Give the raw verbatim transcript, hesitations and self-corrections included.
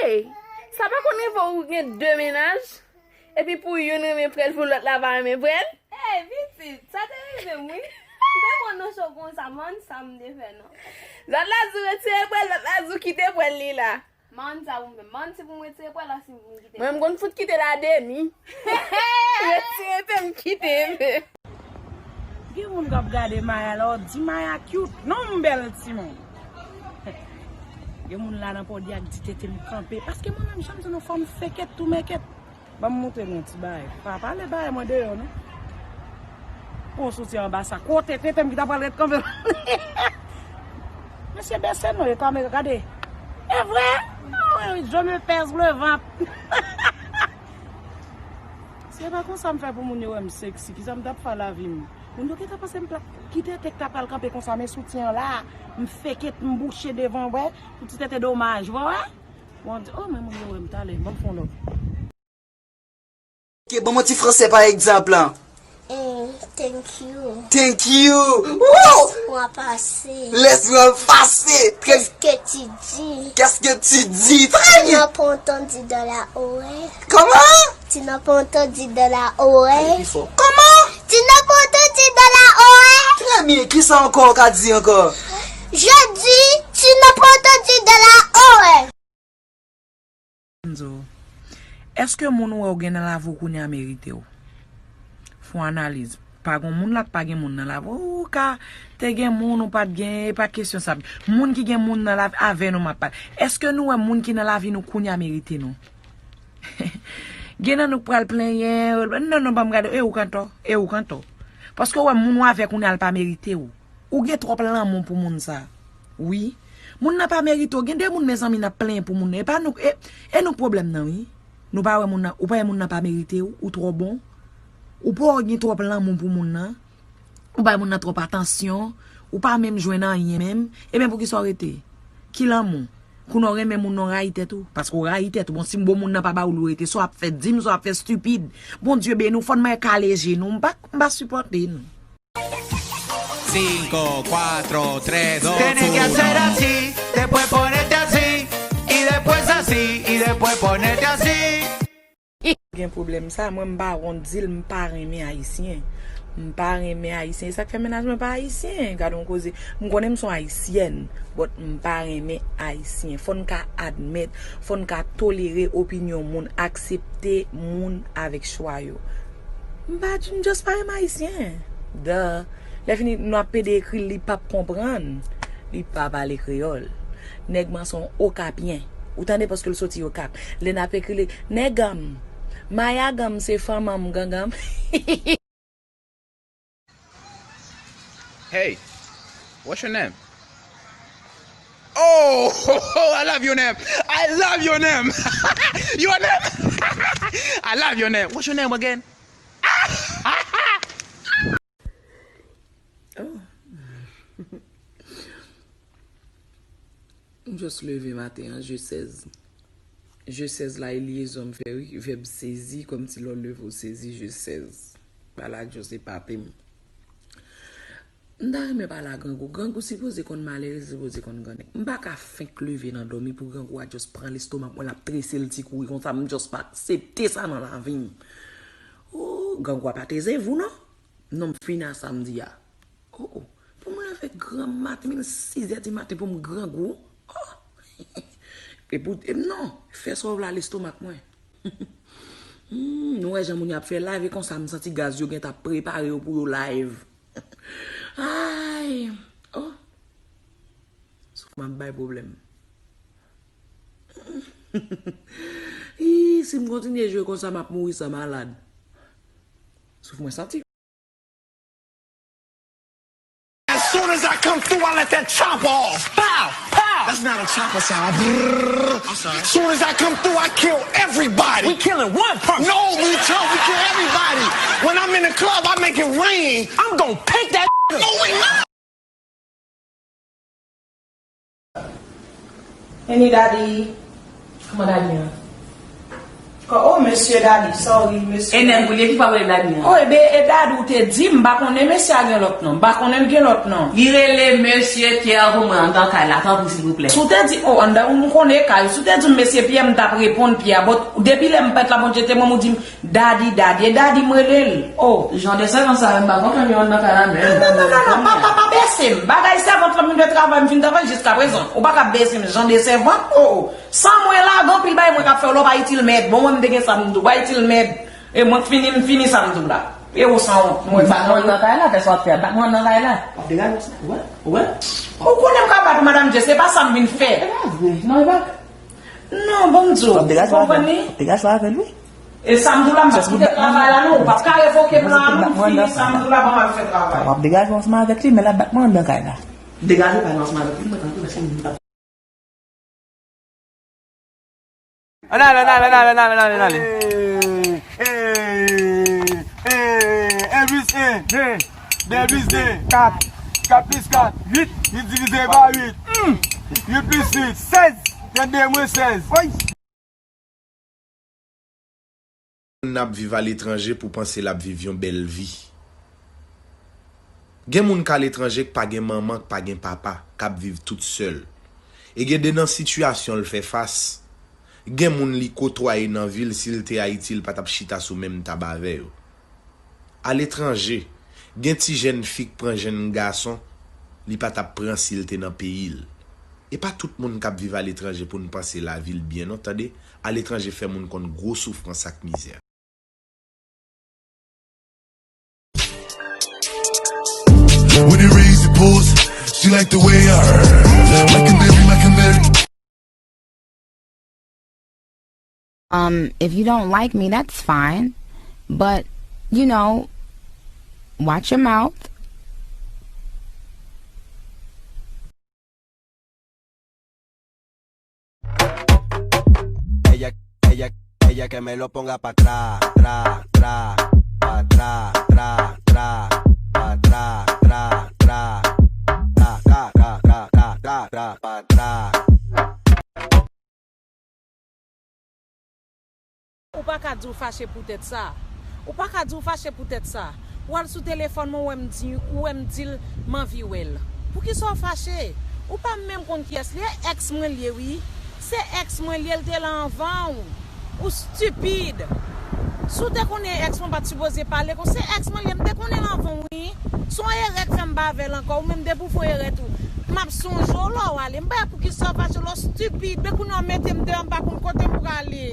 Hey, sa pa konn rive w gen de mennaj? Epi pou youn renmen prèl, pou lòt la pa renmen prèl? Hey, pitit, sa te rive m, wi. M te pran nan cho konsa, m pa konn sa m te fè, non. Lòt la di w retire prèl, lòt la di w kite prèl li la. M pa konn sa pou m fè. M pa konn si pou m retire prèl la, si pou m kite. Mwen, m konn fout kite l a demi. Retire pe m kite pe. Gen moun k ap gade Maya la, w di Maya cute. Non, m bèl timoun. Gen moun la nan pòdi ak di tete m kanpe. Paske mwen menm, jan m di nou, fò m fake it tou make it. Ban m montre nou yon ti bagay. Pa pale bagay mwen deyò, non. Pou w soti anba sa. Kote tete m ki ta pral ret kanpe. Mesye, bese non, e kamera, gade. E vre? Ah, je me pèse le ventre. Se pa konsa m fè pou moun yo wè m sexy. Kisa m t ap fè a lavi m? Moun yo gentan panse m pral kite tete k ta pral kanpe konsa, men soutyen an la. M fake it, m bouche devan, wè. Pou ti tete domaj, wè, wè. Bon, oh, men moun yo wè m talè. Ban m fè yon lòt. Ok, ban m yon ti fransè pa egzanp lan. Mm, thank you. Thank you. Woo! Laisse-moi passer. Laisse-moi passer. Très Qu'est-ce que tu dis? Qu'est-ce que tu dis? Très bien. Tu n'as pas entendu dans la oreille. Comment? Tu n'as pas entendu dans la oreille. Comment? Tu n'as pas entendu dans la oreille. Très bien. Kisa ankò ou ka di ankò? Je dis, tu n'as pas entendu dans la oreille. Enzo, èske moun ou wè w gen nan lavi w kounye a merite w? Fè yon analiz. Pa gen moun la k pa gen moun nan lavi w. Ou ka te gen moun, ou pa t gen, e pa kesyon sa. Moun ki gen moun nan lavi, avè nou m ap pale. Èske nou wè moun ki nan lavi nou kounye a merite nou? Gen nan nou k pral plenyen, non, non, ban m gade, e ou k antò, e ou k antò. Paske w wè moun ou avè kounye a l pa merite w. Ou gen twòp lanmou pou moun sa. Wi. Moun nan pa merite w. Gen de moun, mezanmi, n ap plenyen pou moun nan. E pa nou, e, e nou k pwoblèm nan, wi. Nou pa wè moun nan, ou pa wè moun nan pa merite w, ou twò bon. Ou pa gen twòp lanmou pou moun nan. Ou bay moun nan twòp atansyon. Ou pa menm jwenn anyen menm. Ebyen, poukisa w rete? Ki lanmou? Kounye a w renmen moun nan, w rayi tèt ou. Paske w rayi tèt ou. Bon, si m bon moun nan pa ba w li, w rete. Sa w ap fè, di m sa w ap fè, stipid. Bondye beni w, fò n mwen kale je nou. M pa, m pa sipòte nou. Cinco, cuatro, tres, dos, uno. Tienes que hacer así, después ponerte así, y después así, y después ponerte así. Gen pwoblèm sa, mwen m pa wont di l, m pa renmen ayisyen. M pa renmen ayisyen, e sa k fè mennaj mwen pa ayisyen. Gade yon koze, m konnen m se yon ayisyèn, but m pa renmen ayisyen. Fò n ka admèt, fò n ka tolere opinyon moun, aksepte moun avèk chwa yo. M pa, m just pa renmen ayisyen. Duh. Lè fini, nou ap pede ekri l, li p ap konprann. Li pa pale kreyòl. Nèg mwen se yon okapyen. Ou tande paske l soti Okap. Lè n ap ekri li, nèg an m, Maya an m, se fanm an m, gangan m. Hey, what's your name? Oh, I love your name. I love your name. Your name? I love your name. What's your name again? Oh. M just leve maten an, je sèz. Je sèz la, e lyezon m fè, wi, vèb sezi, kòmsi lè w leve w sezi, je sèz. Bagay la just epate m. M ta renmen pale a Grangou. Grangou sipoze konn malere, sipoze konn grannèg. M pa ka fenk leve nan dòmi pou Grangou a just pran lestomak mwen, l ap trese l ti kouri konsa, m just pa aksepte sa nan lavi m. Oh, Grangou a pa te zevou non. Non, m fini a sa m di a. Oh, oh. Pou m leve gran maten, menm sizè di maten pou m Grangou. Oh. E pou, e non, fè sa w vle a lestomak mwen. Hmm, nou wè jan moun yo ap fè live, e konsa m santi gaz yo gentan ap prepare yo pou yo live. Ay, oh. Souf mwen ap bay pwoblèm. Ih, si m kontinye jwe konsa, m ap mouri san malad. Souf mwen santi. As soon as I come through, I let that chopper off. Pow! Pow! That's not a chopper sound. Brrr. I'm sorry. As soon as I come through, I kill everybody. We killing one person. No, we kill, we kill everybody. When I'm in the club, I make it rain. I'm gonna paint that. No, we not. Any daddy? Kòman daddy an? Oh, mesye Daddy, sorry, mesye. E nèg ou li ye ki pa rele Daddy an? Oh, ebe, e Daddy ou te di, m pa konnen mesye a gen lòt non. M pa konnen l gen lòt non. Li rele mesye Pierre pou mwen anndan kay la, tanpri, silvouplè. Si w te di, oh, anndan, m konnen kay ou. Si w te di m mesye Pierre, m t ap reponn Pierre. But, depi lè m fèt la, Bondye te ban m, ou di m, Daddy, Daddy, e Daddy m rele l. Oh. Jan de sèvant sa, m pa kontan yo anndan kay la menm. Non, non, non, non, pa, pa, pa bese m. Bagay sèvant la, m vin fè travay, m fin travay jiska prezan. Ou pa ka bese m, jan de sèvant. Oh, oh. San mwen la, gen anpil bagay mwen k ap fè w la, w pa itil mèd. Bon, mwen, m te gen sa m di w, w pa itil mèd. E mwen k fini, m fini sa m di w la. E ou sanwont, mwen sanwont. Bat mwen nan kay la, fè sa w ap fè a. Bat mwen nan kay la. W ap degaje w, wè, wè. Ou konnen m ka bat ou, Madam Jess, se pa sa m vin fè. E pa vre, non, e pa. Non, ban m di w, ou konprann li? W ap degaje w avè l, wi. E sa m di w la, m p ap kite travay la, non, ou p ap ka revoke m la, non, m fini sa m di w la, ban m al fè travay. W ap degaje w ansanm avèk li, men l ap bat mwen anndan kay la. Degaje w pa ansanm avèk li, mwen tankou, paske m pa Ann ale, ann ale, ann ale, ann ale, ann ale, ann ale. Ey, ey, ey, en plis en, de. De plis de, kat. Kat plis kat, uit. Uit divize pa uit. Uit plis uit, sèz. Trannde mwens sèz. Woy! Moun ap viv aletranje pou panse l ap viv yon bèl vi. Gen moun k aletranje k pa gen manman, k pa gen papa, k ap viv tout sèl. E gen de nan sitiyasyon l fè fas, gen moun li kotwaye nan vi l, si l te Ayiti, l pa t ap chita sou menm tab avè yo. Aletranje, gen ti jèn fi k pran jèn gason, li pa t ap pran si l te nan peyi l. E pa tout moun k ap viv aletranje pou n panse lavi l byen non, tande. Aletranje fè moun konn gwo soufrans ak mizè. When it rains, it pours. She like the way I, like a baby, like a baby. Um, if you don't like me, that's fine. But, you know, watch your mouth. Ella, ella, ella que me lo ponga pa' atrás, tra, tra, pa' atrás, tra, tra, pa' atrás, tra, tra, tra, pa' atrás. Ou pa ka di w fache poutèt sa. Ou pa ka di w fache poutèt sa. W al sou telefòn mwen, ou wè m di, ou wè m di l m anvi wè l. Poukisa w fache? Ou pa menm konn kiyès li ye, èks mwen l ye wi. Se èks mwen l ye, l te la anvan w. Ou stipid. Si w te konnen èks mwen pa t sipoze pale kon, se èks mwen l ye, m te konnen l anvan w wi. Se yon erè k fè m pa avè l ankò, ou menm depi w fè yon erè tou. M ap sonje w lè w ale. M pa wè poukisa w fache, lè w stipid. Men kounye a w mete m deyò, m pa konn kote m prale.